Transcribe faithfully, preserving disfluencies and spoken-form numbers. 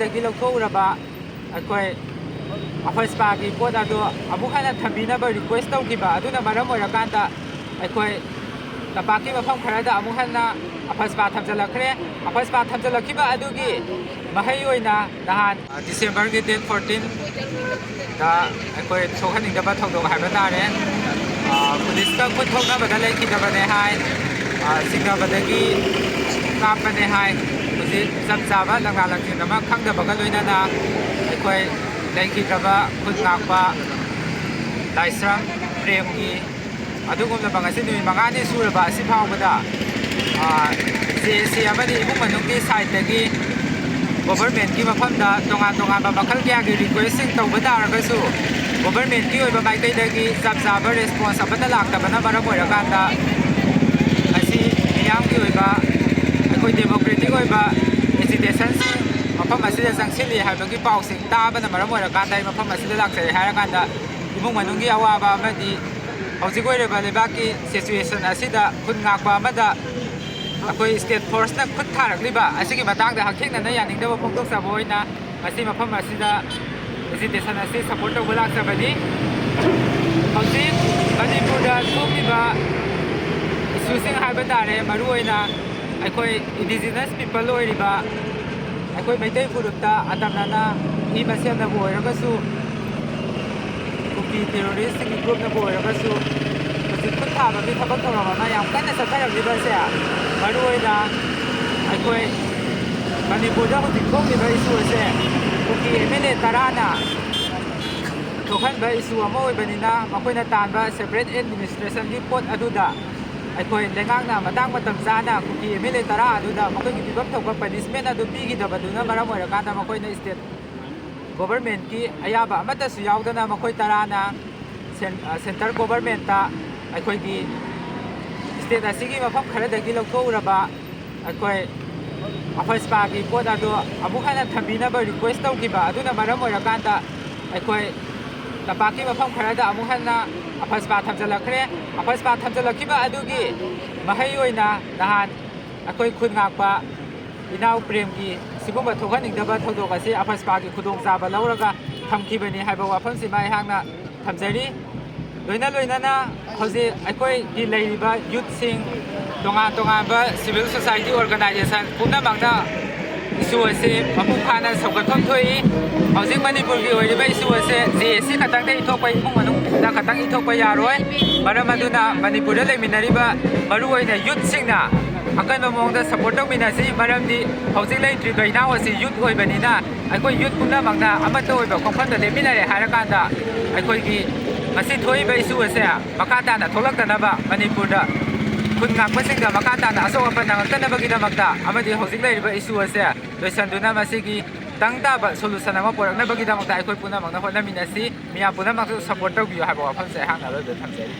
ꯗꯒꯤ ꯂꯧꯊꯣꯛꯎꯔꯕ ꯑꯩꯈꯣꯏ ꯑꯐꯁꯄꯥꯒꯤ ꯄꯣꯠ ꯑꯗꯨ ꯑꯃꯨꯛ ꯍꯟꯅ ꯊꯝꯕꯤꯅꯕ ꯔꯤꯀ꯭ꯋꯦꯁ ꯇꯧꯈꯤꯕ ꯑꯗꯨꯅ ꯃꯔꯝ ꯑꯣꯏꯔꯀꯥꯟꯗ ꯑꯩꯈꯣꯏ ꯇꯝꯄꯥꯛꯀꯤ ꯃꯐꯝ ꯈꯔꯗ ꯑꯃꯨꯛ ꯍꯟꯅ ꯑꯐꯁꯄꯥ ꯊꯝꯖꯤꯜꯂꯛꯈ꯭ꯔꯦ꯫ ꯑꯐꯁꯄꯥ ꯊꯝꯖꯤꯜꯂꯛꯈꯤꯕ ꯑꯗꯨꯒꯤ ꯃꯍꯩ ꯑꯣꯏꯅ ꯅꯍꯥꯟ ꯗꯤꯁꯦꯝꯕꯔꯒꯤ ꯗꯦꯠ ꯐꯣꯔꯇꯤꯟꯗ ꯑꯩꯈꯣꯏ ꯊꯣꯛꯍꯟꯅꯤꯡꯗꯕ ꯊꯧꯗꯣꯛ ꯍꯥꯏꯕ ꯇꯥꯔꯦ꯫ ꯄꯨꯂꯤꯁꯀ ꯈꯨꯠ ꯊꯣꯛꯅꯕꯗ ꯂꯩꯈꯤꯗꯕꯅꯦ ꯍꯥꯏ꯫ ꯆꯤꯡꯅꯕꯗꯒꯤ ꯀꯥꯞꯄꯅꯦ ꯍꯥꯏ꯫ ꯍꯧꯖꯤꯛ ꯆꯞ ꯆꯥꯕ ꯂꯪꯂꯥ ꯂꯪꯁꯤꯟ ꯑꯃ ꯈꯪꯗꯕꯒ ꯂꯣꯏꯅꯅ ꯑꯩꯈꯣꯏ ꯂꯩꯈꯤꯗ꯭ꯔꯕ ꯈꯨꯟ ꯉꯥꯛꯄ ꯂꯥꯏꯁ꯭ꯔꯝ ꯄ꯭ꯔꯦꯝꯒꯤ ꯑꯗꯨꯒꯨꯝꯂꯕ ꯉꯁꯤ ꯅꯨꯃꯤꯠ ꯃꯉꯥꯅꯤ ꯁꯨꯔꯕ ꯑꯁꯤ ꯐꯥꯎꯕꯗ ꯖꯦ ꯑꯦ ꯁꯤ ꯑꯃꯗꯤ ꯏꯃꯨꯡ ꯃꯅꯨꯡꯒꯤ ꯁꯥꯏꯠꯇꯒꯤ ꯒꯣꯚꯔꯃꯦꯟꯠꯀꯤ ꯃꯐꯝꯗ ꯇꯣꯉꯥꯟ ꯇꯣꯉꯥꯟꯕ ꯃꯈꯜ ꯀꯌꯥꯒꯤ ꯔꯤꯀ꯭ꯋꯦꯁꯁꯤꯡ ꯇꯧꯕ ꯇꯥꯔꯒꯁꯨ ꯒꯣꯚꯔꯃꯦꯟꯠꯀꯤ ꯑꯣꯏꯕ ꯃꯥꯏꯀꯩꯗꯒꯤ ꯆꯞ ꯆꯥꯕ ꯔꯦꯁꯄꯣꯟꯁ ꯑꯃꯠꯇ ꯂꯥꯛꯇꯕꯅ ꯃꯔꯝ ꯑꯣꯏꯔꯀꯥꯟꯗ ꯉꯁꯤ ꯃꯤꯌꯥꯝꯒꯤ ꯑꯣꯏꯕ ꯑꯩꯈꯣꯏ ꯗꯦꯃꯣꯀ꯭ꯔꯦꯇꯤꯛ ꯑꯣꯏꯕ ꯑꯦꯖꯤꯇꯦꯁꯟꯁꯤꯡ ꯃꯐꯝ ꯑꯁꯤꯗ ꯆꯪꯁꯤꯜꯂꯤ ꯍꯥꯏꯕꯒꯤ ꯄꯥꯎꯁꯤꯡ ꯇꯥꯕꯅ ꯃꯔꯝ ꯑꯣꯏꯔꯀꯥꯟꯗ ꯑꯩ ꯃꯐꯝ ꯑꯁꯤꯗ ꯂꯥꯛꯆꯔꯦ ꯍꯥꯏꯔꯀꯥꯟꯗ ꯏꯃꯨꯡ ꯃꯅꯨꯡꯒꯤ ꯑꯋꯥꯕ ꯑꯃꯗꯤ ꯍꯧꯖꯤꯛ ꯑꯣꯏꯔꯤꯕ ꯂꯩꯕꯥꯛꯀꯤ ꯁꯤꯆꯨꯋꯦꯁꯟ ꯑꯁꯤꯗ ꯈꯨꯟ ꯉꯥꯛꯄ ꯑꯃꯗ ꯑꯩꯈꯣꯏ ꯁ꯭ꯇꯦꯠ ꯐꯣꯔꯁꯅ ꯈꯨꯠ ꯊꯥꯔꯛꯂꯤꯕ ꯑꯁꯤꯒꯤ ꯃꯇꯥꯡꯗ ꯍꯛꯊꯦꯡꯅꯅ ꯌꯥꯅꯤꯡꯗꯕ ꯐꯣꯡꯗꯣꯛꯆꯕ ꯑꯣꯏꯅ ꯉꯁꯤ ꯃꯐꯝ ꯑꯁꯤꯗ ꯑꯦꯖꯤꯇꯦꯁꯟ ꯑꯁꯤ ꯁꯄꯣꯔꯠ ꯇꯧꯕ ꯂꯥꯛꯆꯕꯅꯤ꯫ ꯍꯧꯖꯤꯛ ꯃꯅꯤꯄꯨꯔꯗ ꯊꯣꯛꯂꯤꯕ ꯏꯁꯨꯁꯤꯡ ꯍꯥꯏꯕ ꯇꯥꯔꯦ, ꯃꯔꯨꯑꯣꯏꯅ ꯑꯩꯈꯣꯏ ꯏꯟꯗꯤꯖꯤꯅꯁ ꯄꯤꯄꯜ ꯑꯣꯏꯔꯤꯕ ꯑꯩꯈꯣꯏ ꯃꯩꯇꯩ ꯐꯨꯔꯨꯞꯇ ꯑꯇꯝꯅꯅ ꯃꯤ ꯃꯁꯦꯜꯅꯕꯨ ꯑꯣꯏꯔꯒꯁꯨ, ꯀꯨꯀꯤ ꯇꯦꯔꯣꯔꯤꯁꯁꯤꯡꯒꯤ ꯒ꯭ꯔꯨꯞꯅꯕꯨ ꯑꯣꯏꯔꯒꯁꯨ ꯍꯧꯖꯤꯛ ꯈꯨꯠ ꯊꯥꯕꯒꯤ ꯊꯕꯛ ꯊꯧꯔꯝ ꯑꯃ ꯌꯥꯝ ꯀꯟꯅ ꯆꯠꯊꯔꯛꯂꯤꯕꯁꯦ, ꯃꯔꯨꯑꯣꯏꯅ ꯑꯩꯈꯣꯏ ꯃꯅꯤꯄꯨꯔꯗ ꯍꯧꯖꯤꯛ ꯊꯣꯛꯂꯤꯕ ꯏꯁꯨ ꯑꯁꯦ ꯀꯨꯀꯤ ꯑꯦꯝ ꯑꯦꯜ ꯑꯦ ꯇꯔꯥꯅ ꯊꯣꯛꯍꯟꯕ ꯏꯁꯨ ꯑꯃ ꯑꯣꯏꯕꯅꯤꯅ ꯃꯈꯣꯏꯅ ꯇꯥꯟꯕ ꯁꯦꯄꯔꯦꯠ ꯑꯦꯗꯃꯤꯅꯤꯁꯇ꯭ꯔꯦꯁꯟꯒꯤ ꯄꯣꯠ ꯑꯗꯨꯗ ꯑꯩꯈꯣꯏ ꯂꯩꯉꯥꯛꯅ ꯃꯇꯥꯡ ꯃꯇꯝ ꯆꯥꯅ ꯀꯨꯀꯤ ꯑꯦꯝ ꯑꯦꯜ ꯑꯦ ꯇꯔꯥ ꯑꯗꯨꯗ ꯃꯈꯣꯏꯒꯤ ꯄꯤꯐꯝ ꯊꯣꯛꯄ ꯄꯅꯤꯁꯃꯦꯟ ꯑꯗꯨ ꯄꯤꯈꯤꯗꯕꯗꯨꯅ ꯃꯔꯝ ꯑꯣꯏꯔꯀꯥꯟꯗ ꯃꯈꯣꯏꯅ ꯁ꯭ꯇꯦꯠ ꯒꯣꯚꯔꯃꯦꯟꯠꯀꯤ ꯑꯌꯥꯕ ꯑꯃꯠꯇꯁꯨ ꯌꯥꯎꯗꯅ ꯃꯈꯣꯏ ꯇꯔꯥꯅ ꯁꯦꯟ-, ꯑ, ꯁꯦꯟꯇꯔ ꯒꯣꯚꯔꯃꯦꯟꯠꯇ ꯑꯩꯈꯣꯏꯒꯤ ꯁ꯭ꯇꯦꯠ ꯑꯁꯤꯒꯤ ꯃꯐꯝ ꯈꯔꯗꯒꯤ ꯂꯧꯊꯣꯛꯎꯔꯕ ꯑꯩꯈꯣꯏ ꯑꯐꯁꯄꯥꯒꯤ ꯄꯣꯠ ꯑꯗꯨ ꯑꯃꯨꯛ ꯍꯟꯅ ꯊꯝꯕꯤꯅꯕ ꯔꯤꯀ꯭ꯋꯦꯁ ꯇꯧꯈꯤꯕ ꯑꯗꯨꯅ ꯃꯔꯝ ꯑꯣꯏꯔꯀꯥꯟꯗ ꯑꯩꯈꯣꯏ ꯇꯝꯄꯥꯛꯀꯤ ꯃꯐꯝ ꯈꯔꯗ ꯑꯃꯨꯛ ꯍꯟꯅ ꯑꯐꯁꯄꯥ ꯊꯝꯖꯤꯜꯂꯛꯈ꯭ꯔꯦ꯫ ꯑꯐꯁꯄꯥ ꯊꯝꯖꯤꯜꯂꯛꯈꯤꯕ ꯑꯗꯨꯒꯤ ꯃꯍꯩ ꯑꯣꯏꯅ ꯅꯍꯥꯟ ꯑꯩꯈꯣꯏ ꯈꯨꯟ ꯉꯥꯛꯄ ꯏꯅꯥꯎ ꯄ꯭ꯔꯦꯝꯒꯤ ꯁꯤꯒꯨꯝꯕ ꯊꯣꯛꯍꯟꯅꯤꯡꯗꯕ ꯊꯧꯗꯣꯛ ꯑꯁꯤ ꯑꯐꯁꯄꯥꯒꯤ ꯈꯨꯗꯣꯡꯆꯥꯕ ꯂꯧꯔꯒ ꯊꯝꯈꯤꯕꯅꯤ ꯍꯥꯏꯕ ꯋꯥꯐꯝꯁꯤꯃ ꯑꯩꯍꯥꯛꯅ ꯊꯝꯖꯔꯤ꯫ ꯂꯣꯏꯅ ꯂꯣꯏꯅꯅ ꯍꯧꯖꯤꯛ ꯑꯩꯈꯣꯏꯒꯤ ꯂꯩꯔꯤꯕ ꯌꯨꯠꯁꯤꯡ, ꯇꯣꯉꯥꯟ ꯇꯣꯉꯥꯟꯕ ꯁꯤꯚꯤꯜ ꯁꯣꯁꯥꯏꯇꯤ ꯑꯣꯔꯒꯅꯥꯏꯖꯦꯁꯟ ꯄꯨꯝꯅꯃꯛꯅ ꯏꯁꯨ ꯑꯁꯤ ꯃꯄꯨꯡ ꯐꯥꯅ ꯁꯧꯒꯠꯐꯝ ꯊꯣꯛꯏ꯫ ꯍꯧꯖꯤꯛ ꯃꯅꯤꯄꯨꯔꯒꯤ ꯑꯣꯏꯔꯤꯕ ꯏꯁꯨ ꯑꯁꯤ ꯖꯦ ꯑꯦꯁ ꯁꯤ ꯈꯛꯇꯪꯗ ꯏꯊꯣꯛꯄ, ꯏꯃꯨꯡ ꯃꯅꯨꯡꯗ ꯈꯛꯇꯪ ꯏꯊꯣꯛꯄ ꯌꯥꯔꯣꯏ꯫ ꯃꯔꯝ ꯑꯗꯨꯅ ꯃꯅꯤꯄꯨꯔꯗ ꯂꯩꯃꯤꯟꯅꯔꯤꯕ ꯃꯔꯨꯑꯣꯏꯅ ꯌꯨꯠꯁꯤꯡꯅ ꯑꯀꯟꯕ ꯃꯑꯣꯡꯗ ꯁꯄꯣꯔꯠ ꯇꯧꯃꯤꯟꯅꯁꯤ꯫ ꯃꯔꯝꯗꯤ ꯍꯧꯖꯤꯛ ꯂꯩꯇ꯭ꯔꯤꯕ ꯏꯅꯥꯎ ꯑꯁꯤ ꯌꯨꯠ ꯑꯣꯏꯕꯅꯤꯅ, ꯑꯩꯈꯣꯏ ꯌꯨꯠ ꯄꯨꯝꯅꯃꯛꯅ ꯑꯃꯠꯇ ꯑꯣꯏꯕ ꯈꯣꯡꯐꯝꯗ ꯂꯦꯞꯃꯤꯟꯅꯔꯦ ꯍꯥꯏꯔꯀꯥꯟꯗ, ꯑꯩꯈꯣꯏꯒꯤ ꯉꯁꯤ ꯊꯣꯛꯏꯕ ꯏꯁꯨ ꯑꯁꯦ ꯃꯈꯥ ꯇꯥꯅ ꯊꯣꯛꯂꯛꯇꯅꯕ, ꯃꯅꯤꯄꯨꯔꯗ ꯈꯨꯟ ꯉꯥꯛꯄꯁꯤꯡꯗ ꯃꯈꯥ ꯇꯥꯅ ꯑꯁꯣꯛ ꯑꯄꯟ ꯅꯪꯉꯛꯇꯅꯕꯒꯤꯗꯃꯛꯇ ꯑꯃꯗꯤ ꯍꯧꯖꯤꯛ ꯂꯩꯔꯤꯕ ꯏꯁꯨ ꯑꯁꯦ ꯂꯣꯏꯁꯤꯟꯗꯨꯅ ꯃꯁꯤꯒꯤ ꯇꯪ ꯇꯥꯕ ꯁꯣꯂꯨꯁꯟ ꯑꯃ ꯄꯨꯔꯛꯅꯕꯒꯤꯗꯃꯛꯇ ꯑꯩꯈꯣꯏ ꯄꯨꯝꯅꯃꯛꯅ ꯍꯣꯠꯅꯃꯤꯟꯅꯁꯤ꯫ ꯃꯤꯌꯥꯝ ꯄꯨꯝꯅꯃꯛꯁꯨ ꯁꯄꯣꯔꯠ ꯇꯧꯕꯤꯌꯨ ꯍꯥꯏꯕ ꯋꯥꯐꯝꯁꯦ ꯑꯩꯍꯥꯛꯅ ꯑꯔꯣꯏꯕꯗ ꯊꯝꯖꯔꯤ꯫